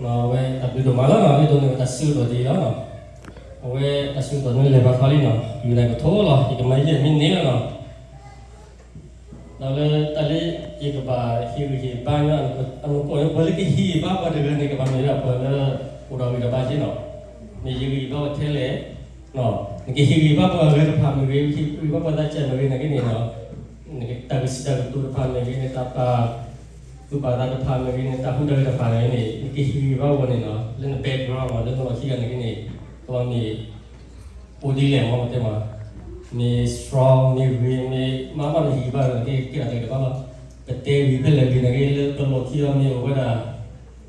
အဝဲတၢ်ဘျုးဒိၣ်မးလီၤနီၤ, လၢဒိးန့ၢ်ဝဲတၢ်ဆၢကတီၢ်ဒ်အံၤလီၤနီၤ. အဝဲတၢ်ဆၢကတီၢ်န့ၣ်လဲၤဘၣ်ထီလံနီၤ, ယူၤနၤကထိလီၤ, ယကမၤယဲၢ်မံးနံးလီၤနီၤ. ဒီးလၢတၢ်လၢယကဘၣ်ဟ့ၣ်ဂံၢ်ဟ့ၣ်ဘါညီအမူကီၢ်န့ၣ် ပှၤလၢကဟ့ၣ်ဂံၢ်ဘါပှၤတဂၤန့ၣ် ကဘၣ်မ့ၢ်ဒၣ်ပှၤလၢအိၣ်ဒီးဂံၢ်ဒီးဘါက့နီၤ. မ့ၢ်ယဂံၢ်ဘါပှၤထဲလဲၣ်, နကဟ့ၣ်ဂံၢ်ဘါပှၤဂၤတဖၣ်မ့ၢ်ဂ့ၤ, ဟ့ၣ်ဂံၢ်ဘါပှၤသးစၢ်မ့ၢ်ဂ့ၤန့ၣ်က့န့ၣ်နီၤ, နကတၢ်ကစံးတၢ်ကတိၤတဖၣ်မ့ၢ်ဂ့ၤ, နတၢ်ပာ်သူၣ်ပာ်သးတဖၣ်မ့ၢ်ဂ့ၤ, နတၢ်ဟူးတၢ်ဂဲၤတဖၣ်မ့ၢ်ဂ့ၤန့ၣ် နကဟ့ၣ်ဂံၢ်ဘါဝဲန့ၣ်နီၤ, လၢန background မ့ၢ်လၢနလီၢ်ခံဂၤန့ၣ်က့န့ၣ် ကဘၣ်မ့ၢ် အိၣ်ဒ်လဲၣ်မ့ၢ်တဲမး, မ့ၢ် strong မ့ၢ်ဂ့ၤ မ့ၢ်မၤဘၣ်နဟ့ၣ်ဂံၢ်ဘါန့ၣ် ကကဲထီၣ်တၢ်ဂ့ၤတၢ်ဘၣ်လီၤ. ပတဲဂ့ၤဖဲလဲၣ်ဂ့ၤန့ၣ်က့ လၢပလီၢ်ခံအီၤမ့ၢ်အိၣ်ဝဲဒၣ်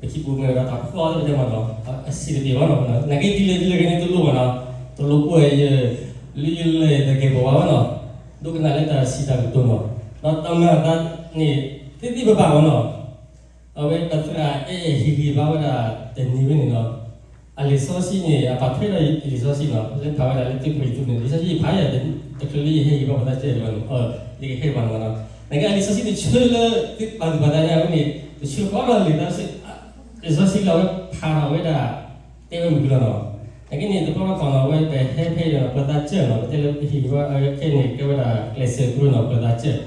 ပထံပူၤမ့ၢ်ဝဲဒၣ်တၢ်ဖျီသ့ၣ်တဲမးနီၤ, အဆံးတက့ၢ်ဘၣ်နီၤ, နာ်က့ဒ်လဲၣ်ဒ်လဲၣ်ဂ့ၤန့ၣ်တလိၣ်ဘၣ်နီၤ, တလိၣ်ကွၢ်ယဲၢ် လၢယလဲၤတကဲဘၣ်ဘၣ်နီၤ, ဒိကနၣ်လၢတၢ်စံးတၢ်ကတိၤနီၤ, ဒီးတၢ်မၤအသးန့ၣ် သ့သ့ဘၣ်ဘၣ်ဘၣ်နီၤ. အဝဲပသရၣ်အဲၣ်အဲၣ်ဟ့ၣ်ဂံၢ်ဘါဝဲဒၣ်တနံၤဝဲန့ၣ်နီၤ, အလံာ်စီဆှံန့ၣ် အပာ်ထွဲဒီးလံာ်စီဆှံနီၤ, လၢဖးဝဲဒၣ်လၢသုးခိၣ်ယသူန့ၣ် လံာ်စီဆှံဖးယၤတချုးလၢယဟဲဂံၢ်ဘါပှၤသးစၢ်ဘၣ်နီၤ, ယကဟဲဘၣ်နီၤနီၤ, နာ်က့အလံာ်စီဆှံတဆၢလၢသုပာ်သူၣ်ပာ်သးန့ၣ်အဝဲန့ၣ် တဆၢဃီဒီးလံာ်စီဆှံ လံာ်စီဆှံလၢအဝဲဖးထီၣ်ဝဲဒၣ် တဲဝဲမုၢ်ကလီၤနီၤ, နာ်က့န့ၣ် တဘျီတခီၣ်နီၤ အဝဲပဟဲဖဲအံၤဒီး ပှၤသးစၢ်နီၤ, ပတဲလၢပဟ့ၣ်ဂံၢ်ဘါခဲန့ၣ် ကဲဝဲဒၣ်ကျဲးစၢးကျိနီၤ ပှၤသးစၢ်,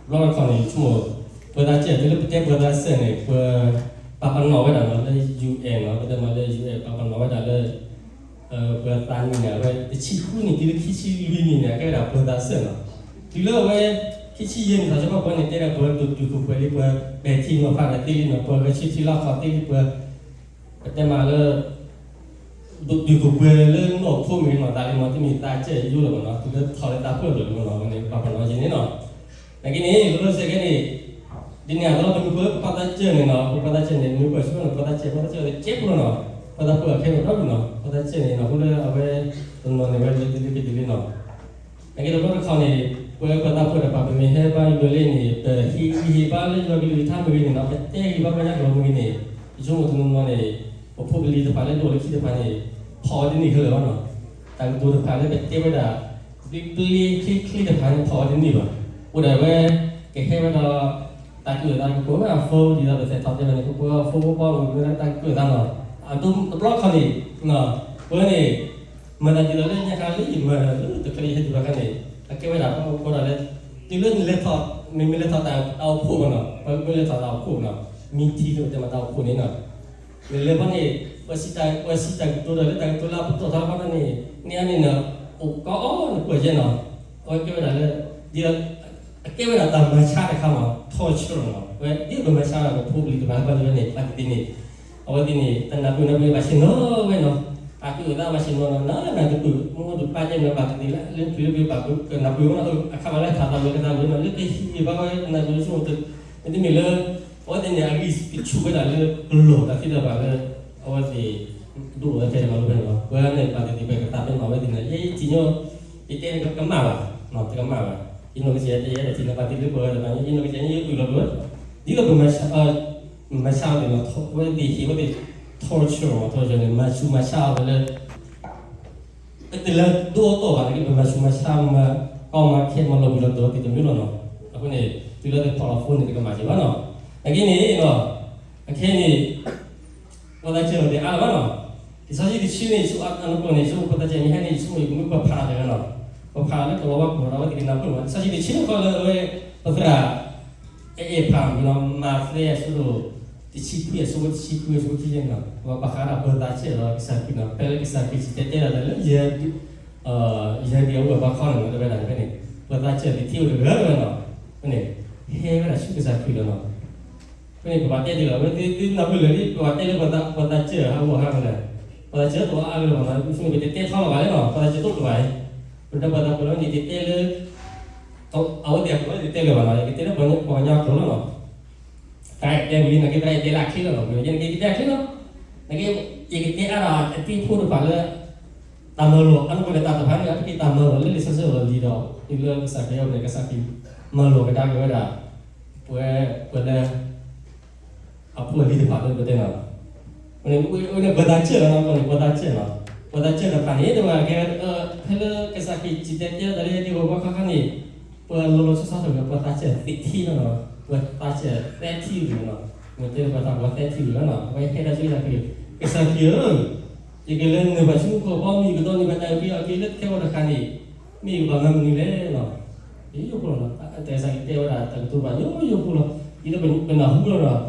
တဘျီတခီၣ်န့ၣ် ဆိကမိၣ် ပှၤသးစၢ် တုၤလၢပတဲပှၤသးစၢ်န့ၣ် ပှၤ ပာ်ပနီၣ်ဝဲဒၣ်နီၤလၢ ယူၢ်အဲၣ် နီၤ, ပတဲမးလၢ ယူၢ်အဲၣ် ပာ်ပနီၣ်ဝဲဒၣ်လၢ ပှၤသးနံၣ်န့ၣ် အဝဲတဆံဃုနံၣ်တုၤလၢခံဆံလွံၢ်နံၣ်န့ၣ် အကဲဝဲဒၣ်ပှၤသးစၢ်နီၤ, တုၤလၢအဝဲ ခံဆံယဲၢ်နံၣ် ထီၣ်ဆၢကတီၢ်န့ၣ် တဲဒၣ်ပှၤဒိၣ်တုာ်ခိၣ်ပှဲၤလံ ပှၤပဲာ်ထံနီၤဖးဒီးသ့လံနီၤ, ပှၤဂဲၤဆၢထၢၣ်လီၢ်ခီၣ်သ့လံ ပှၤ ပတဲမးလၢ ဒိၣ်တုာ်ခိၣ်ပှဲၤလၢနီၢ်ခိမ့ၢ်နီၤ သးလံမး တမ့ၢ်သးစၢ်ယိလီၤမးနီၤ, တုၤလၢထီၣ်လၢသးပှၢ်လီၤမးနီၤ န့ၣ် ပာ်ပနီၣ်က့ၤန့ၣ်နီၤ, နာ်က့န့ၣ် လီၤလီၤဆဲးကဲန့ၣ် ဒ်န့ၣ်အသိး ပမ့ၢ်ကွၢ်ပှၤသးစၢ်န့ၣ်နီၤ ပှၤသးစၢ်န့ၣ် မ့ၢ်ကွၢ်ဆူၣ်န့ၣ် ပှၤသးစၢ် ပှၤသးစၢ်န့ၣ် ကဲပနီၤနီၤ, ပှၤသးပှၢ်ခဲန့ၣ်ဒီဒူၣ်နီၤ ပှၤသးစၢ်န့ၣ်နီၤ အဃိလၢအဝဲ တနီၤန့ၣ် ဝဲလၢဒ်လၢက့ဒ်လံနီၤ နာ်က့တဘျီတခီၣ်န့ၣ် ပဝဲပှၤသးပှၢ်တဖၣ် ပမ့ၢ်ဟဲဘါယွၤလၢန့ၣ် ပဟ့ၣ်ဂံၢ်ဟ့ၣ်ဘါလၢယွၤကလုၢ်ကထါမ့ၢ်ဂ့ၤန့ၣ်နီၤ ပတဲဂံၢ်ဘါပှၤကညီကျိာ်မ့ၢ်ဂ့ၤန့ၣ် ယဆိကမိၣ်တနီၤနီၤန့ၣ် ပဖိပလံၤတဖၣ်လၢဒိၣ်လၢခံတဖၣ်န့ၣ် ဖီၣ်ဝဲတန့ၢ်ခဲလၢာ်ဘၣ်နီၤ, တၢ်ကတိၤတဖၣ်လၢပတဲဝဲဒၣ် ပျ့ပျ့ချ့ချ့တဖၣ်န့ၣ် ဖီၣ်ဝဲတန့ၢ်ဘၣ်, အိၣ်ဒၣ်ဝဲ ကဟဲဝဲဒီး တၢ်ကလုၢ်သးကပၢၤဝဲအ phone ဒ်သိးပသဲးထီၣ်တဲဝဲန့ၣ် ကပၢၤအ phone ကပၢၤမ့ၢ်တၢ်ကလုၢ်သးနီၤ, အဒိတဘျီခီန့ၣ် ပဝဲန့ၣ် မၤတၢ်ဒ်သိးလၢညါခါလၢယမၤလၢတချုးလၢယဟဲတုၤဘၣ်ခါန့ၣ် အကဲဝဲဒၣ်ပှၤအိၣ်ကီးဒၣ်လၢ တုၤလၢနလဲၤထီၣ် မ့မ့ၢ်လဲၤထီၣ်တၢ်အိၣ်ဖှိၣ်မးနီၤ ပှၤမ့ၢ်လဲၤထီၣ်တၢ်အိၣ်ဖှိၣ်နီၤ meeting လၢပတဲမးတၢ်အိၣ်ဖှိၣ်န့ၣ်နီၤ နလဲၤဘၣ်န့ၣ် ပှၤစံးတၢ်ကတိၤဒီးလၢတၢ်ကတိၤလၢအပတီၢ်ထီၣ်ဘၣ်န့ၣ် န့ၣ်အန့ၣ်နီၤ အိၣ်ကီးအီၤနကွၢ်ယဲနီၤ အဝဲကဲဝဲဒၣ်လၢ ဒ် အကဲဝဲဒၣ်တၢ်မၤဆါတခါမး torture နီၤ ဝဲဒ်ပမၤဆါဒီးပဖိပလံၤတဖၣ်ဘၣ်လၢန့ၣ် ဘၣ်သ့ၣ်သ့ၣ်န့ၣ် အဝဲသ့ၣ်န့ၣ် တနၢ်ပၢၢ်နၢ်ပၢၢ်ဘၣ်ဆ့ၣ်နီၤဝဲနီၤ တၢ်ကလုၢ်သးဘၣ်ဆ့ၣ်နီၤနီၤ နနၢ်တပၢၢ် မ့ၢ်တပၢၢ်ယဲနီၤ ဘၣ်သ့ၣ်သ့ၣ်လၢ လၢပျံၤလၢပျံၤဘၣ်ကနၢ်ပၢၢ်ဝဲနီၤ အခါဘၣ်လၢထးသးဝဲကသးဝဲနီၤ လၢကဟံးဘၣ်ဝဲကနၢ်ပၢၢ်ဆိကမိၣ် မ့တမ့ၢ်လၢ အဝဲသ့ၣ်န့ၣ် အဂံၢ်ကဆူၣ်ဝဲဒၣ်လၢကလီၢ်တၢ်သ့တၢ်ဘၣ်လၢ အဝဲသ့ၣ် ဒိၣ်ဝဲဖဲတမၤလိဖဲန့ၣ်လီၤ ပဝဲန့ၣ် ဘၣ်သ့ၣ်သ့ၣ်ပကသးပ့ၤနီၣ်အဝဲသ့ၣ်န့ၣ် ယဲယထံၣ်ညီ ယတဲန့ၣ်ကမၣ်ဘၣ် တကမၣ်ဘၣ် ယနီၢ်ကစၢ်ယဲယဲဒၣ်ထံၣ်န့ၣ် ဘၣ်သ့ၣ်သ့ၣ်ပဝဲတဖၣ်န့ၣ် ယနီၢ်ကစၢ်ယဲယအုၣ်လီၤပဝဲ ဒ်သိးပမၤဆါ မၤဆါအီၤသ့ၣ်နီၤ အဝဲသ့ၣ်ဟ့ၣ်ဝဲသ့ၣ် torture မး torture န့ၣ် မၤဆူၣ်မၤဆါအီၤသ့ၣ်လၢ ပတလဲၤဒိအီၣ်တီၢ်ဘၣ်န့ၣ် ပမၤဆူၣ်မၤဆါမၤကီမၤခဲမၤလီၤဘှံးလီၤတီၤသ့ၣ်တမံၤလီၤနီၤ. အဃိန့ၣ် တုၤလၢသ့ၣ်ဖီၣ်လီၤဖိန့ၣ် တကမၣ်က့ၤဘၣ်နီၤ. နာ်က့န့ၣ်နီၤ အခဲအံၤန့ၣ် ပှၤသးစၢ်လီၤတဲာ်အါလၢၤဘၣ်နီၤ. လံာ်စီဆှံတဆၢန့ၣ် ယဆိကမိၣ်အနီၢ်ကီၢ်န့ၣ် ယဆိကမိၣ်ပှၤသးစၢ်မ့ၢ်ဟဲန့ၣ် ယဆိကမိၣ်ပှၤဖးတဂၤနီၤ. ပှၤဖးလၢကလီၤဝါကျိာ်ဒီးအဝဲသ့ၣ်ကနၢ်ပၢၢ်မး လံာ်စီဆှံတဆၢဃီလၢအဝဲ ပသရၣ် အဲၣ်ဖးမးနီၤ မးသဲအဆၢဒိၣ်တဆံခွံအဆၢဖိတဆံခွံအဆၢဖိခံဆံ ပှၤဘၣ်ဃးဒီးပှၤသးစၢ်ဒီးကစၢ်ခရံာ်နီၤ ဖဲလၢကစၢ်ခရံာ်စံၣ်တဲၤတဲလီၤသးလၢ ယၤဒံးအဝဲပှၤခီန့ၣ်မး တဲဝဲဒၣ်ဖဲန့ၣ် ပှၤသးစၢ်သ့ၣ်ထံၣ်အိၣ်တဂၤတဲဝဲနီၤ ဖဲန့ၣ် ဟဲဝဲဒၣ်ဆူကစၢ်ခရံာ်လီၤနီၤ. ဖဲန့ၣ် ပဘၣ်တဲဒ်လဲၣ် အဝဲသ့ၣ်နၢ်ပၢၢ်လၢာ်လံ ပဘၣ်တဲလၢပှၤသးစၢ်ဟးဂီၤဟးဂီၤလဲၣ် ပှၤသးစၢ်တအိၣ်အါဂၤလၢၤဘၣ်နီၤ ပတတဲထီလီၤဘၣ်လဲၣ်နီၤ ပှၤသးစၢ်တအိၣ်လၢၤဘၣ် ပဒီးပှၤသးပှၢ်လၢန့ၣ် ယတဲလၢ အဝဲသ့ၣ်အကျိာ်လၢယတဲလၢၤဘၣ်နီၤ ယကတဲလၢပှၤကညီကျိာ်လီၤနီၤ. သရၣ်တဲဝံၤလံနီၤ ကဲသရၣ်ယတဲလၢအချ့လီၤနီၤ ယဲန့ၣ်က့ယတဲအချ့လီၤ. နက့ ယကတဲအါဒီးအတံၤဖိတဖၣ်လၢ တၢ်မၤလိာ် အနီၢ်ကီၢ်ဒီးတၢ်တဖၣ်န့ၣ် အတက့ၢ်တၢ်မၤလိာ်လၢလံာ်စီဆှံအလီၢ်လံၤဒီး တုၤလၢကစၢ်ခရံာ်အအိၣ်န့ၣ် ကစၢ်ခရံာ် မၤလိာ်ကဒါက့ၤဝဲဒၣ် ပှၤ ပှၤလၢ အဖိအလံၤတဖၣ်လၢပတဲနီၤ အဝဲန့ၣ်ပှၤသးစၢ်လီၤနီၤ ပှၤသးစၢ်နီၤ ပှၤသးစၢ်တဖၣ်န့ၣ် တမ့ၢ်ကဲ ဖဲလၢကစၢ်ခရံာ်စံၣ်တဲၤတဲလီၤသးလၢဒ်ဝဲပှၤခီခါန့ၣ် ပှၤလီၤလီၤဆီဆီတဂၤ ပှၤသးစၢ်သ့ၣ်ထံလီၤနီၤ ပှၤသးစၢ်သ့ၣ်ထံလီၤနီၤ မ့ၢ်တဲလၢပှၤသးပှၢ်သဲထံၣ်လီၤနီၤ, အဝဲဟဲဒၣ်ဆူယသးက့ၤ, ကစၢ်ခရံာ်ဧၢ, ယကလဲၤနုာ်ဘၣ်ဆူမူခိၣ်ဘီမုၢ် ယကဒိးန့ၢ်ဘၣ်တၢ်အုၣ်က့ၤခီၣ်က့ၤလၢခဲဂီၤတဃၣ်န့ၣ်, မ့ၢ်ယကဘၣ်မၤမနုၤလဲၣ်နီၤ. ယိယိဖိလီၤနီၤ, တၢ်ကစၢ်ခရံာ်တဲဝဲဒၣ်တၢ်ကတိၤဘၣ်ယိယိဖိလီၤ, ဒ်သိးပနၢ်ဟူလီၤနီၤ,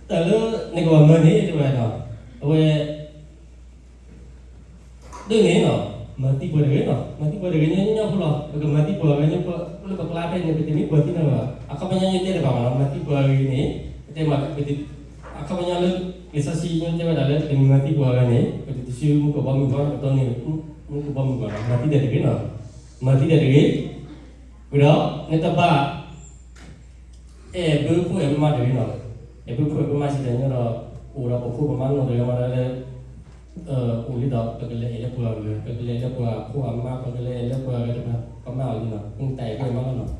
တၢ်လၢနကဘၣ်မၤန့ၣ် တဲဝဲနီၤ, အဝဲ ဒ်န့ၣ်နီၤ, မၤသံပှၤတဂ့ၤနီၤ, မၤသံပှၤတဂ့ၤ ညီညီဖိလီၤ, ပကမၤသံပှၤဂၤညီဖိလၢပကျါဖဲန့ၣ် ပတမ့ၢ်ပှၤသံနီၤဘၣ်, အခီပညီယတဲတဘၣ်ဘၣ်နီၤ, မၤသံပှၤဂၤန့ၣ်, ပတဲမ့ၢ် အခီပညီလၢ လံာ်စီဆှံတဲဝဲဒၣ်လၢ ပမ့ၢ်မၤသံပှၤဂၤန့ၣ် ပတတုၤဆူမူခိၣ်ဘီမုၢ်ဘၣ်, ပတဒိးန့ၢ်မူခိၣ်ဘီမုၢ်ဘၣ်နီၤ, မၤသံတၢ်တဂ့ၤနီၤ, မၤသံတၢ်တဂ့ၤ, ဝံၤဒီး နတဘၣ် အဲၣ်ဘၢဖိအဲၣ်ဘၢမါတဂ့ၤနီၤ, အဲၣ်ဘၢဖိအဲၣ်ဘၢမါစံးတၢ်ညီဒီး အိၣ်ဒီးပဖိပမါနီၢ်တဂၤမးလၢ အိၣ်လံဒီး ပကလဲၤအဲၣ်လၢပှၤဂၤ, ပကလဲၤလၢပှၤဖိအမါ, ပကလဲၤအဲၣ်လၢပှၤဂၤတဖၣ် ပမါအီၤလံနီၤ, မ့ၢ်တၢ်အဲၣ်ဘၢမါလီၤနီ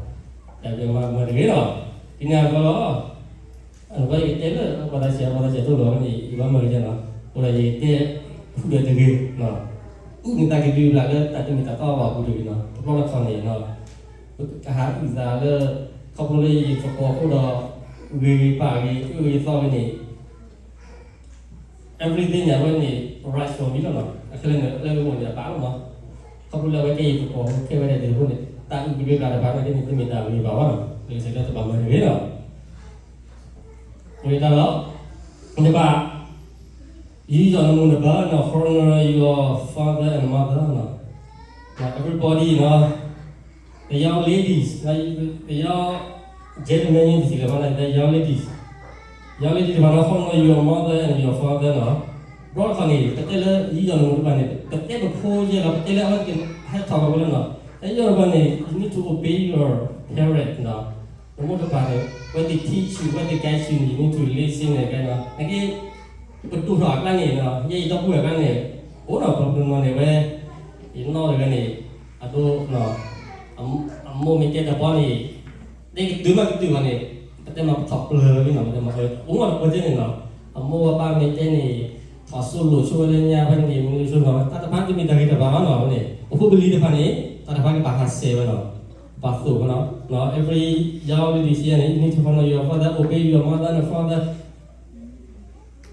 ၤ, တၢ်အဲၣ်ဘၢမါတဂ့ၤနီၤ, ဒ်န့ၣ်အသိးလီၤ, အဝဲယကတဲလၢ ပှၤသးစၢ် ပှၤသးစၢ်တအိၣ်လီၤန့ၣ် ယဘၣ်မၤကဲနီၤ, အိၣ်ဒီးယကတဲ ဖုဒီးတဂ့ၤနီၤ, အုၣ်န့ၢ်တၢ်ကဒုဘျးလၢတၢ်တမ့ၢ်တၢ်တီဘၣ်အပူၤတဂ့ၤနီၤ, တဘျီတခီၣ်န့ၣ်နီၤ ကဟးအုၣ်သးလၢ ခီဖျိလၢယသကိးအဃိဒီး ဂ့ၤဂ့ၤဘၣ်ဂ့ၤ အုၣ်ဂ့ၤသီဂ့ၤန့ၣ် everything န့ၣ် အဝဲန့ၣ် right for me လီၤနီၤ, အခဲလၢာ်န့ၣ် လၢဂ့ၢ်အိၣ်န့ၣ် အဘၣ်လီၤနီၤ, ခီဖျိလၢအဝဲကဲယသကိး ခဲဝဲဒၣ်ဒ်အဃိန့ၣ် တၢ်အုၣ်ကဒုဘျးတဘၣ်န့ၣ် တမ့ၢ်တၢ်ဂ့ၤဘၣ်ဘၣ်နီၤ, လၢကစၢ်ယွၤတဘၣ်မၤတဂ့ၤနီၤ ဝံၤတၢ်လီၤ, နဘၣ် ယူးယီၣ်နမိၢ်နပၢ်နီၤ, honor your father and mother နီၤ, everybody နီၤ, ပယီၤ ladies နီၤ, ပယီၤ gentleman တသ့လၢၤဘၣ်နီၤ, ပယီၤ ladies, ပယီၤ ladies တဖၣ်နီၤ honor your mother and your father နီၤ, ဘျီတခီၣ်န့ၣ် ပတဲလၢယူးယီၣ်နမိၢ်နပၢ်န့ၣ် ပတဲပဖိယဲၢ်လီၤ, ပတဲလၢအဝဲသ့ၣ်ဟဲထီၣ်ဘၣ်ဝဲလီၤနီၤ, တယူးယီၣ်နမိၢ်န့ၣ် you need to obey your parent နီၤ နမိၢ်နပၢ်န့ၣ် when they teach you, when they guide you န့ၣ် you need to listen န့ၣ် ကဲနီၤ, နက့ ပတူၢ်ထီၣ်အကျါန့ၣ်နီၤ, ယဲယဒီပုၢ်ဝဲၢ်အကျါန့ၣ် အိၣ်နီၤ ပျီပျီနီၤန့ၣ်ဝဲ ယနီၢ်တဂၤန့ၣ် အဒိ အမိၢ်မ့ၢ်တဲတဘျီန့ၣ် တဲကတုၤမးကတုၤဘၣ်န့ၣ် ပတဲမၤပထီၣ်ပျၢၤဝဲနီၤ, ပတဲမၤအိၣ်မးတပှဲၤန့ၣ်နီၤ, အမိၢ်အပၢ်မ့ၢ်တဲန့ၣ် ထီၣ်စိလိာ်ဆိဝဲလၢညါဖဲန့ၣ် မ့ၢ်ဆိနီၤ တၢ်တဖၣ်တမ့ၢ်တၢ်ဂ့ၤတဘၣ်ဘၣ်နီၤ, အဃိန့ၣ် ပဖိပလံၤတဖၣ်န့ၣ် တၢ်တဖၣ်ကဘၣ်ဟးဆှဲးဝဲနီၤ, ဘၣ်သိၣ်ဝဲနီၤ, every young lady စံးယဲန့ၣ် you need to honor your father, obey your mother and father,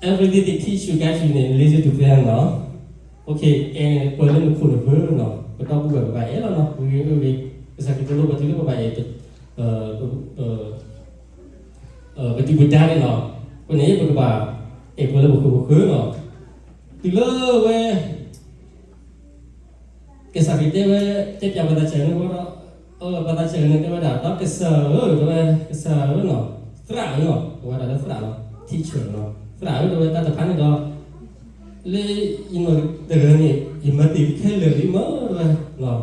everything they teach you, guide you န့ၣ် listen to them နီၤ, okay, ကဲန့ၣ် ပှၤလၢနခိၣ်နဃၢၤနီၤ ပဒီပုၢ်ဝဲၢ်ပဘၣ်အဲၣ်လီၤနီၤ, ဂ့ၤဂ့ၤဂ့ၤ ကစၢ်ခရံာ်တလိၣ်ပှၤတုၤလၢပဘၣ်အဲၣ် ပဒုၣ်ပဒါန့ၣ်နီၤ, အဃိန့ၣ် ပကဘၣ်အဲၣ်ပှၤလၢပခိၣ်ပဃၢၤနီၤ, တုၤလၢဝဲ ကစၢ်ခရံာ်တဲဝဲ တဲပျးပှၤသးစၢ်န့ၣ်ဝဲဒီး ပှၤသးစၢ်န့ၣ်တဲဝဲဒၣ် ဒီးကစၢ်ဧၢ တဲဝဲ ကစၢ်ဧၢနီၤ, သရၣ်ဧၢနီၤ, ပဝဲဒၣ်လၢသရၣ်နီၤ teacher နီၤ, သရၣ်ဧၢ တဲဝဲ တၢ်တဖၣ်န့ၣ်ဒီး လၢယနီၢ်တဂၤန့ၣ် ယမၤတ့ၢ်ခဲလၢာ်လံမး တဲဝဲ,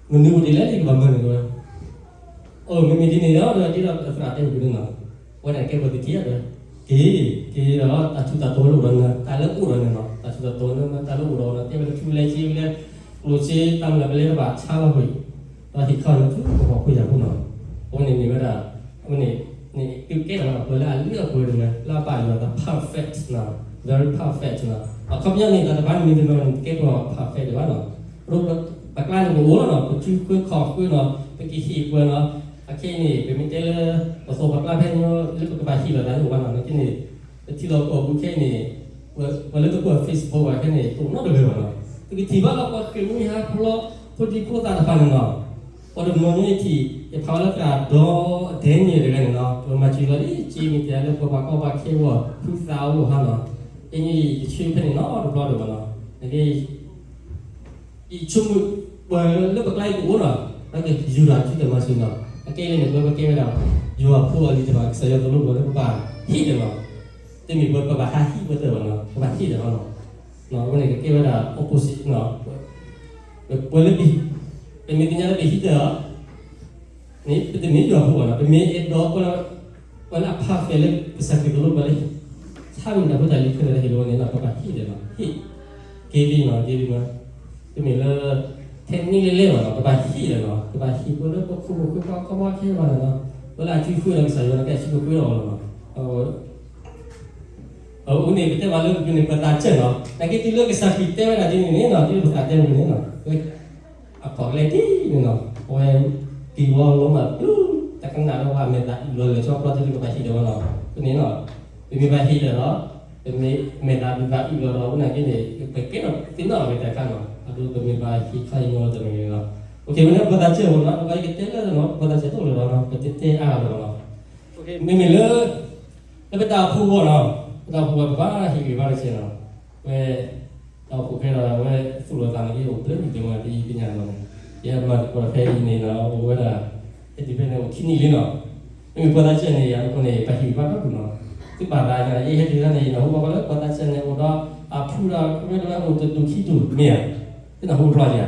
မနုၤအိၣ်ဒ်လဲၣ် ယကဘၣ်မၤန့ၣ် တဲဝဲ အိ မ့မ့ၢ်ဒ်န့ၣ်ဒီး ဒ်သိးသရၣ်တဲဝဲဒ်နီၤ, ဝဲဒၣ်ကဲပှၤသ့ၣ်တဖၣ်ဒီး က့ၤ က့ၤဒီးတၢ်ထူးတၢ်တီၤလၢအိၣ်ဒီးနၤ တၢ်လၢအိၣ်ဒီးနၤနီၤ တၢ်ထူးတၢ်တီၤလၢတၢ်လၢအိၣ်ဒီးနၤ တဲဝဲလၢထူလဲက့ၤဝဲလဲၣ် ကျိၣ်စ့ တၢ်မုၢ်လၢ်ပလဲတဘၣ်ဆါလီၤကွံာ် ဒီးဟ့ၣ်ခီနၤဆူပှၤဖှီၣ်ဖိယာ်ဖိနီၤ, အဝဲန့ၣ်မ့ၢ်ဝဲဒၣ် အဝဲန့ၣ် န့ၣ် ကဲထီၣ်ဝဲဒၣ် ပှၤလၢအလုၢ်အပှ့ၤတဂၤ လၢအဘၣ်ယွၤအသး perfect နီၤ very perfect နီၤ, အခီပညီန့ၣ် တၢ်တဖၣ်န့ၣ်မ့ၢ်တမ့ၢ်န့ၣ် တကဲပှၤ perfect ဒံးဘၣ်နီၤ, ပကျါန့ၣ်ပအိၣ်လီၤနီၤ ပစုဃၢခီၣ်ဃၢနီၤ ပကဟ့ၣ်ပှၤနီၤ, အခဲအံၤန့ၣ် ပမ့ၢ်တဲလၢ ပသိးပကျါဖဲန့ၣ် လၢပကဘၣ်ဟ့ၣ်လီၤသးန့ၣ်အိၣ်ဘၣ်နီၤ, နက့န့ၣ် ပထံလီၤကီၢ်ပူၤခဲအံၤန့ၣ် ပှၤလၢတကွၢ် Facebook ဘၣ်ခဲန့ၣ် တအိၣ်နီတဂၤဘၣ်နီၤ, ပကထံၣ်ဘၣ်လီၤ ပှၤဃ့ၢ်မှံဟးဖျိး ဖိဒံဖိသၣ်တဖၣ်န့ၣ်နီၤ, ပှၤတနီၤန့ၣ်ထံၣ် ယဖးဝဲလၢသရၣ်ဒီး Daniel တဂၤန့ၣ်နီၤ ပမၤစၢၤလီၤလံ က့မ့ၢ်တၢ်လၢပှၤဘၣ်ကီဘၣ်ခဲအဂီၢ် ဖုသးအိၣ်ဟါနီၤ, အန့ၣ်ယဆၢဖဲန့ၣ်နီတဘျီဒီးဘၣ်နီၤ, နက့ ယဆိကမိၣ် ပှၤလၢပကျါအံၤကအိၣ်နီၤ, ကယူဒၤထံတၢ်မၤစၢၤနီၤ, အကဲလၢန့ၣ် ပဝဲပကဲဝဲဒၣ် ယွၤဖိအလံၤတဖၣ် ကစၢ်ယွၤသိၣ်လိပှၤလၢပဘၣ်ဟ့ၣ်ဒီးနီၤ, တမ့ၢ်ပှၤပဘၣ်ဟးဟံးပှၤတၢၢ်ဘၣ်နီၤ, ပဘၣ်ဟ့ၣ်ဒီးနီၤ, အဝဲန့ၣ်ကကဲဝဲဒၣ် opposite နီၤ, ပှၤလၢ ပမ့ၢ်သ့ၣ်ညါလၢပဟံးတၢ် န့ၣ် ပတမ့ၢ်ယွၤဖိဘၣ်နီၤ, ပမ့ၢ်အဲၣ်ဒိး ပှၤလၢအ perfect လၢကစၢ်ခရံာ်သိၣ်လိပှၤလၢ ဆါမ့ၢ်တၢ်ဖိတၢ်လံၤခဲလၢာ်ဟ့ၣ်လီၤန့ၣ်နီၤ ပဘၣ်ဟ့ၣ်ဒီးနီၤ, ဟ့ၣ် giving နီၤ giving နီၤ, တမ့ၢ်လၢ technique လဲၣ်လဲၣ်ဘၣ်နီၤ, ပဘၣ်ဟ့ၣ်ဒီးနီၤ, ပဘၣ်ဟ့ၣ်ပှၤလၢပခိၣ်ပဃၢၤပှၤကီဘၣ်ခဲဘၣ်န့ၣ်နီၤ, ပှၤလၢအစုဃၢဒီးကစၢ်ယွၤန့ၣ် ကဲစုဃၢဒီးအီၤလီၤနီၤ, အ အအိၣ်န့ၣ် ပတဲမ့ၢ်လၢပကန့ၣ် ပသးစၢ်နီၤ, နာ်က့တုၤလၢကစၢ်ခရံာ်တဲဝဲဒၣ်ဒ်န့ၣ်န့ၣ်နီၤ, ဒ်ပသးတဲဝဲန့ၣ်နီၤ, အဖီၣ်ကလဲၤဒ်န့ၣ်နီၤ, အဝဲ က့ၤဝီလီၤမး တကနၣ်ဒီးပှၤမဲာ်သးအုၣ်လီၤလဲၤဆီဖျီတလၢကဘၣ်ဟံၣ်ဒီးဝဲနီၤ, ဖဲန့ၣ်နီၤ, ပမ့ၢ်ဘၣ်ဟ့ၣ်လီၤဒီး ပမ့ၢ်မဲာ်သးဒုးသးအုးလီၤဒီး အဝဲန့ၣ်က့န့ၣ် ပကဲထီၣ်သ့ၣ်နီၣ်အဂ့ၤတခါနီၤ, အဒိပမ့ၢ်ဘၣ်ဟ့ၣ်ခီဟ့ၣ်နီၤတမံၤန့ၣ်လီၤ. ပဝဲဒၣ်ပှၤသးစၢ်ဖိနီၤ, ပကတဲလၢနီၤ ပှၤသးစၢ်တအိၣ်လၢၤဘၣ်နီၤ, ပတဲတဲအါလၢၤဘၣ်နီၤ. မ့မ့ၢ်လၢ လၢပတၢ်အိၣ်ဖှိၣ်အဂီၢ်နီၤ, ပတၢ်အိၣ်ဖှိၣ်ဝဲပဘၣ်ဟ့ၣ်ဂံၢ်ဘါတက့ၢ်နီၤ, ဝဲ တၢ်အိၣ်ဖှိၣ်ခဲဒီး အဝဲသူၣ်လီၤသးန့ၣ်က့ အိၣ်ဘျဲၣ်မံၤတမံၤ တယံာ်တညၣ်လီၤန့ၣ်, ယဲမၤသကိးဖဲအံၤန့ၣ်နီၤ အိၣ်ဝဲဒၣ် ဟဲတုၤဖဲန့ၣ် အိၣ်ခံနံၣ်လံနီၤ, မ့မ့ၢ်ပှၤသးစၢ်န့ၣ် အဃိန့ၣ် ပဟ့ၣ်ဂံၢ်ဘါဘၣ်ဒိၣ်နီၤ, သုဘၣ်သးန့ၣ် ယဟဲတုၤတၢ်န့ၣ် ယနၢ်ဟူဘၣ်လၢပှၤသးစၢ်န့ၣ် အိၣ်ဒီးအဖုဒီး ကရၢတဝဲအိၣ်တဒူၣ်ခံဒူၣ်မ့ၢ်ဧါ, သုနၢ်ဟူဖျါဧါ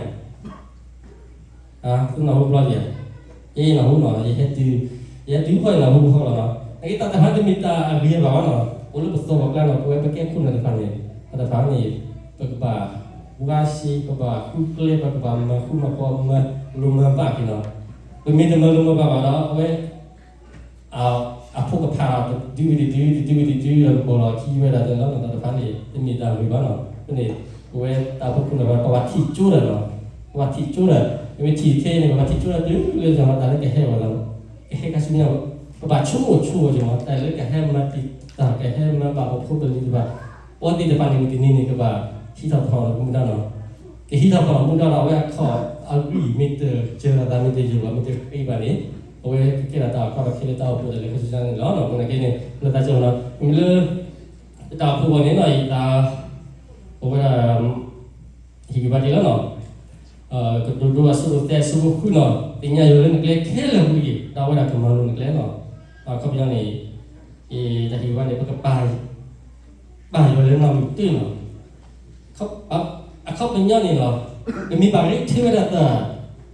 သုနၢ်ဟူဖျါဧါ, ယနၢ်ဟူနီၤ ယဟဲတုၤ, ယဟဲတုၤဃီယနၢ်ဟူဃီလီၤနီၤ, နာ်က့တၢ်တဖၣ်တမ့ၢ်တၢ်အဂ့ၤဘၣ်ဘၣ်နီၤ, အိၣ်လၢပသီပကျါနီၤ, ပဝဲပကဲခိၣ်နၢ်တဖၣ်န့ၣ်, တၢ်တဖၣ်န့ၣ် ပကဘၣ် ဝါရှေး ပဘၣ်ဃုကျဲ ပကဘၣ်မၤဃူမၤဖိးမၤလိမၤဘၣ်က့ၤနီၤ, ပမ့ၢ်တမၤလိမၤဘၣ်ဘၣ်ဒီး အဝဲ အဖိကဖးဒီး တဒုတဒု တဒုတဒု ဒီးကပိာ်လီၤခံဝဲဒၣ်တနီၤနီၤ တၢ်တဖၣ်န့ၣ် တမ့ၢ်တၢ်ဂ့ၤဘၣ်နီၤ, ဖဲန့ၣ် ပဝဲတၢ်အိၣ်ဖှိၣ်ခိၣ်နၢ်ဘၣ် ပဘၣ်ထံၣ်ကၠိတၢ်နီၤ, ပဘၣ်ထံၣ်ကၠိတၢ်, ပမ့ၢ်ထံၣ်ခဲအံၤန့ၣ် ပဘၣ်ထံၣ်ကၠိတၢ်တုၤလၢယွၤတၢ်လၢကဟဲဝဲလီၤ, ကဟဲခါဆူညါ, ပဘၣ်ဆိကမိၣ်ဆိကမိၣ်က့ၤမး တၢ်လၢကဟဲမၤတံာ်တာ် ကဟဲမၤဘၣ်ပဖိပလံၤတဖၣ်, ပဝဲသ့ၣ်တဖၣ်န့ၣ် မုၢ်တနံၤန့ၣ် ကဘၣ်ဟံးထီၣ်ဖီၣ်လီၤမူဒါနီၤ, ကဟံးထီၣ်ဖီၣ်လီၤမူဒါဒီး အဝဲအခီၣ်အဂံၢ်မ့ၢ်တစၢၤလီၤသး မ့ၢ်တယိာ်ဘၣ် မ့ၢ်တဃ့ဘၣ်န့ၣ်, အဝဲကကဲထီၣ်တၢ်အီၣ်ခီၣ်ဘၣ်ခဲလၢာ်တၢ်အိၣ်ဖှိၣ်တၢ်လဲၤခီဆူညါန့ၣ်လီၤ. အဃိန့ၣ်က့န့ၣ် လၢသးစၢ်နီၤ မ့ၢ်လၢ ပတၢ်အိၣ်ဖှိၣ်အဂီၢ်န့ၣ်နီၤ ယသး ပဝဲဒၣ် ဟံၣ်ဂံၢ်ဘါတ့ၢ်လီၤနီၤ, ကတိၤဒိအဆၢဖိသၢဆၢဖိဃုနီၤ, သ့ၣ်ညါယွၤလၢနကျဲခဲလၢာ်ဟူတက့ၢ်, ဒီးအဝဲဒၣ်ကမၤလိၤနကျဲနီၤ, အခီပညီန့ၣ် တၢ်ဟံၣ်ဂံၢ်ဘါန့ၣ် ပကပာ် ပာ်ယွၤလၢနီၣ်ဂံၢ်တၢနီၤ, အခီပညီန့ၣ်လီၤ, ပမ့ၢ်ဘၣ်ရ့ထံဝဲဒၣ်တၢ်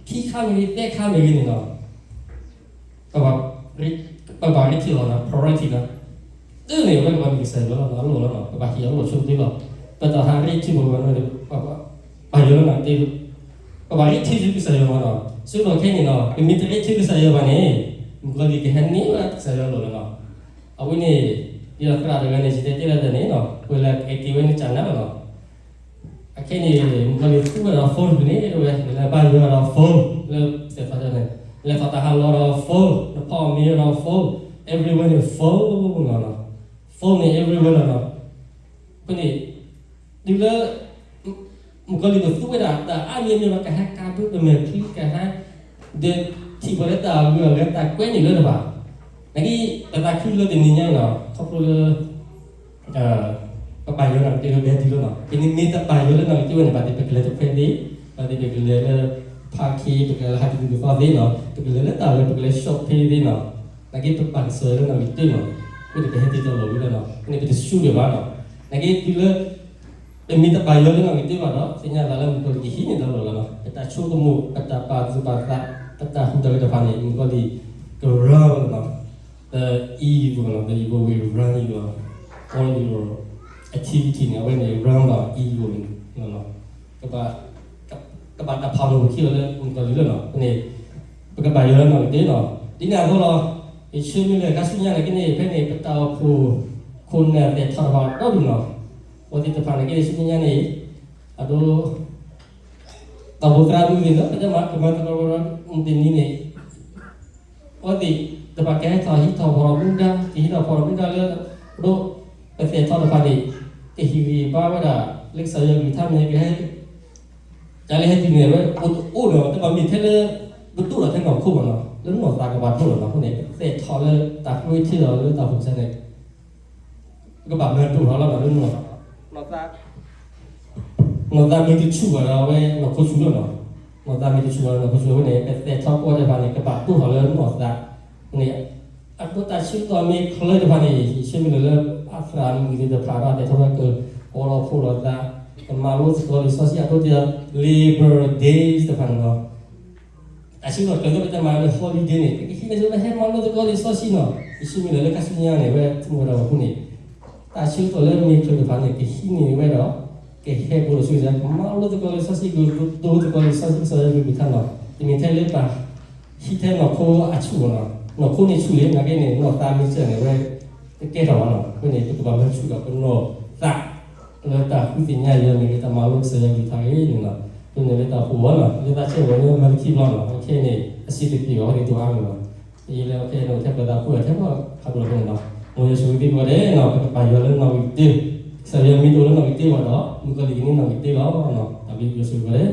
ခံခါမ့ၢ်ဂ့ၤ သၢခါမ့ၢ်ဂ့ၤန့ၣ်လီၤ ပဘၣ်ရ့ထံလီၤနီၤ priority နီၤ, တၢ်န့ၣ် အဝဲကဘၣ်မ့ၢ်ကစၢ်ယွၤလီၤနီၤ အလိၣ်လီၤနီၤ ပဘၣ်ဟ့ၣ်အလိၣ်ဆိကတ့လီၤ, ပတၢ်ဟးရ့ထံပဝဲန့ၣ် ပာ်ယွၤလၢနီၣ်ဂံၢ်တၢ, ပဘၣ်ရ့ထံဆူကစၢ်ယွၤမးနီၤ, ဆိကမိၣ်ခဲအံၤန့ၣ်နီၤ ပမ့ၢ်တရ့ထံကစၢ်ယွၤဘၣ်န့ၣ် မုၣ်ကီၤလံၢ်ကဟဲန့ၢ်ဝဲဒၣ်ကစၢ်ယွၤအလိၤလီၤနီၤ, အဝဲန့ၣ် ဒ်သိးသရၣ်တဂၤန့ၣ် ယတဲတဲလၢတၢ်န့ၣ်နီၤ ပှဲၤလၢကက့ၤဝဲန့ၣ်ကၢ်နါလီၤနီၤ အခဲအံၤန့ၣ် မုၣ်ကီၤလံၢ်သူဝဲဒီး phone တဖုန့ၣ် ဝဲ နလဲၤဘါယွၤဒီး phone လၢစဲးဖးဒိၣ်န့ၣ်, နလဲၤထီၣ်တၢ်ဟးလီၤဒီး phone, နဖီၣ်မ့ၤဒီး phone, everywhere န့ၣ် phone လီၤနီၤ, phone န့ၣ် everywhere လီၤနီၤ, အဃိန့ၣ် တုၤလၢ မုၣ်ကီၤလံၢ်ကသူဝဲဒၣ် တၢ်အါမံၤမံၤလီၤ ကဟဲကါဒိတမဲာ်ချံ ကဟဲ ဒီးထံၣ်ပှၤလၢတၢ်ဂုၤအဂၤ တၢ်ကွဲန့ၣ်လၢတဖၣ်, နာ်က့ ပသးခုလၢတနံၤညါအံၤနီၤ ခီဖျိလၢ ပဘၣ်ယွၤနီၣ်ဂံၢ်တၢ ပဟဲတုၤလီၤနီၤ, ပမ့ၢ်တဘၣ်ယွၤလၢနီၣ်ဂံၢ်တၢဝဲန့ၣ် ဘၣ်သ့ၣ်ပကလဲၤတခွဲသ့, ဘၣ်သ့ၣ်ပကလဲၤလၢ ဖးခ့ ပကလဲၤလၢဟးကသူၣ်ကသီသ့နီၤ, ပကလဲၤလၢတၢ်လၢပကလဲၤ shopping သ့နီၤ, နာ်က့ပဘၣ်ကစၢ်ယွၤလၢနီၣ်ဂံၢ်တၢနီၤ, အဃိန့ၣ်ပဟဲတုၤတၢ်လီၢ်ဝံၤလီၤနီၤ, အဃိန့ၣ်ပတဆူၣ်ဒံးဘၣ်နီၤ, နာ်က့တုၤလၢ ပမ့ၢ်တဘၣ်ယွၤလၢနီၣ်ဂံၢ်တၢဘၣ်ဒီး သ့ၣ်ညါသးလၢမုၣ်ကီၤလံၢ်ကဟံးန့ၢ်တၢ်လီၢ်လီၤနီၤ, ပတၢ်ဆိကမိၣ် ပတၢ်ပာ်သူၣ်ပာ်သး ပတၢ်ဟူးတၢ်ဂဲၤတဖၣ်န့ၣ် မုၣ်ကီၤလံၢ်က run ဝဲလီၤနီၤ, the evil နီၤ the evil will run you လီၤ, all your activity န့ၣ် အဝဲန့ၣ် run by evil န့ၣ်လီၤနီၤ, ကဘၣ် ကဘၣ်တၢ်ဖးလီၤပခံလီၤလၢမုၣ်ကီၤလံၢ်လီၤနီၤ, အဃိန့ၣ် ပကဘၣ်ယွၤလၢနီၣ်ဂံၢ်တၢနီၤ, ဒ်န့ၣ်အသိးလီၤ, ယဆၢမုၢ်လၢ်ခါဆူညါနာ်က့န့ၣ် ဖဲန့ၣ် ပတၢ်အိၣ်ဖှိၣ်ခိၣ်နၢ်သဲးထီၣ်တဖၣ်ဒီဒူၣ်နီၤ, အဝဲသ့ၣ်တဖၣ်နာ်က့န့ၣ် ဆူညါန့ၣ် အဒိ တၢ်အိၣ်ဖှိၣ်သရၣ်မုၣ်သ့ၣ်နီၤ ပတဲမၤကမၤသကိးဒီး မုၢ်တနံၤန့ၣ် အဝဲသ့ၣ်တဖၣ်ကဟဲထီၣ်ဟံးထီၣ်ဖီၣ်မူဒါ ကဟံးထီၣ်ဖီၣ်မူဒါလၢ အဒိ ပသဲးထီၣ်တဖၣ်န့ၣ် ကဟ့ၣ်ဂံၢ်ဘါဝဲဒၣ် လၢကစၢ်ယွၤကလုၢ်ကထါန့ၣ် ကဟဲ တၢ်လၢဟဲတုၤန့ၣ် အဝဲအိၣ်တအိၣ်ဒီး တဘၣ်မ့ၢ်ထဲလၢ ပဒိၣ်ဒီးထဲနီၢ်ခိဘၣ်နီၤ လၢနီၢ်သးကဘၣ်ဒိၣ်လီၤနီၤ အဃိန့ၣ် ပသဲးထီၣ်လၢတၢ်ဃုထၢထံဒီးလၢတၢ်အိၣ်ဖှိၣ်ကစၢ်န့ၣ် ပကဘၣ်မၤဒိၣ်ထီၣ်လီၤနီၤ လၢနီၢ်သး နီၢ်သးမ့ၢ်တဆူၣ်ဘၣ်ဒီး အဝဲနီၢ်ခိဆူၣ်လီၤနီၤ နီၢ်သးမ့ၢ်တဆူၣ်ဘၣ်ဒီးနီၢ်ခိဆူၣ်အဃိန့ၣ် ပသဲးထီၣ်ကီၢ်တဖၣ်န့ၣ် ကဘၣ်ဒိၣ်ထီၣ်လၢနီၢ်သးန့ၣ် အဃိတၢ်ဆၢကတီၢ်မ့ၢ်ချ့တဖၣ်န့ၣ် ယဆၢမုၢ်လၢ်လၢ အသရၣ်မုၣ်သ့ၣ်တဖၣ်ဒီး သဲးထီၣ်ဝဲက ကီလီၤဖိလီၤသး ကမၤလိသကိးလံာ်စီဆှံအဒိတ့ၢ် Labor Days တဖၣ်န့ၣ်လီၤ တၢ်ဆၢကတီၢ်ကျၢၤလၢပတဲမၤလၢ holiday န့ၣ် ပကဟံးန့ၢ်ဆိလၢဟဲမၤလိသကိးလံာ်စီဆှံနီၤ ယဆၢမုၢ်လၢ်လၢခါဆူညါန့ၣ် ဝဲဆိကမိၣ်ဝဲဒၣ်အဃိန့ၣ် တၢ်ဆၢကတီၢ်လၢမ့ၢ်ချ့တဖၣ်န့ၣ် ကဟံးန့ၢ်ဝဲဒီး ကဟဲဘူးဒီးဆူကစၢ် ကမၤလိသကိးလံာ်စီဆှံ ကဒိသကိးလံာ်စီဆှံကစၢ်ယွၤကလုၢ်ကထါနီၤ တမ့ၢ်ထဲလၢပှၤဟံးထဲနီၢ်ခိအဆူၣ်ဘၣ်နီၤ နီၢ်ခိန့ၣ်ဆူၣ်လံ နာ်က့န့ၣ် နီၢ်သးမ့ၢ်စၢၤန့ၣ် ဝဲတကဲထီၣ်ဘၣ်နီၤ အဃိန့ၣ် ပကဘၣ်မၤဆူၣ်ဒီးပနီၢ်သး လၢတၢ်ဃုသ့ၣ်ညါယွၤန့ၣ် လၢတၢ်မၤလိကစၢ်ယွၤကလုၢ်ကထါအဂ့ၢ်န့ၣ်လီၤ. အဃိန့ၣ်လၢတၢ်အိၣ်ဖှိၣ်ဝဲနီၤ လၢသးဆၢဝဲန့ၣ် မၤတခံဘျီနီၤ အခဲအံၤန့ၣ် အစံးတပ့ၤဘၣ် အဝဲသ့ၣ်တအိၣ်အါမးနီၤ ယလဲၤအခဲအံၤန့ၣ် ထဲပှၤသးပှၢ်ထဲပှၤခးပှၤဖဲန့ၣ်နီၤ ယွၤဆိၣ်ဂ့ၤသုကိးဂၤဒဲး, ပကပာ်ယွၤလၢနီၣ်ဂံၢ်တၢ, ကစၢ်ယွၤမ့ၢ်တအိၣ်လၢနီၣ်ဂံၢ်တၢဘၣ်ဒီး မုၣ်ကီၤလံၢ်ကန့ၢ်နီၣ်ဂံၢ်တၢလီၤ. တၢ်ဘျုးယွၤဆိၣ်ဂ့ၤကိးဂၤဒဲး.